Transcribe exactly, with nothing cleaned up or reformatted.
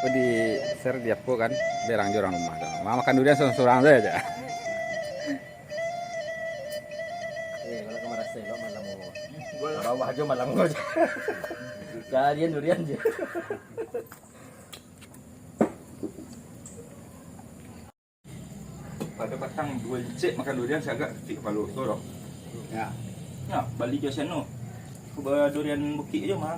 Di share di apo kan, berang jo urang rumah tu. Ma makan durian surang-surang sajo. Eh, kalau kau marasai lo malam mo. Bawah jo malam mo. Carian durian je. Pado patang duo incek makan durian, sagak sakik kapalo tu doh. Ya. Ya, bali jo sano. Durian bukik jo mah.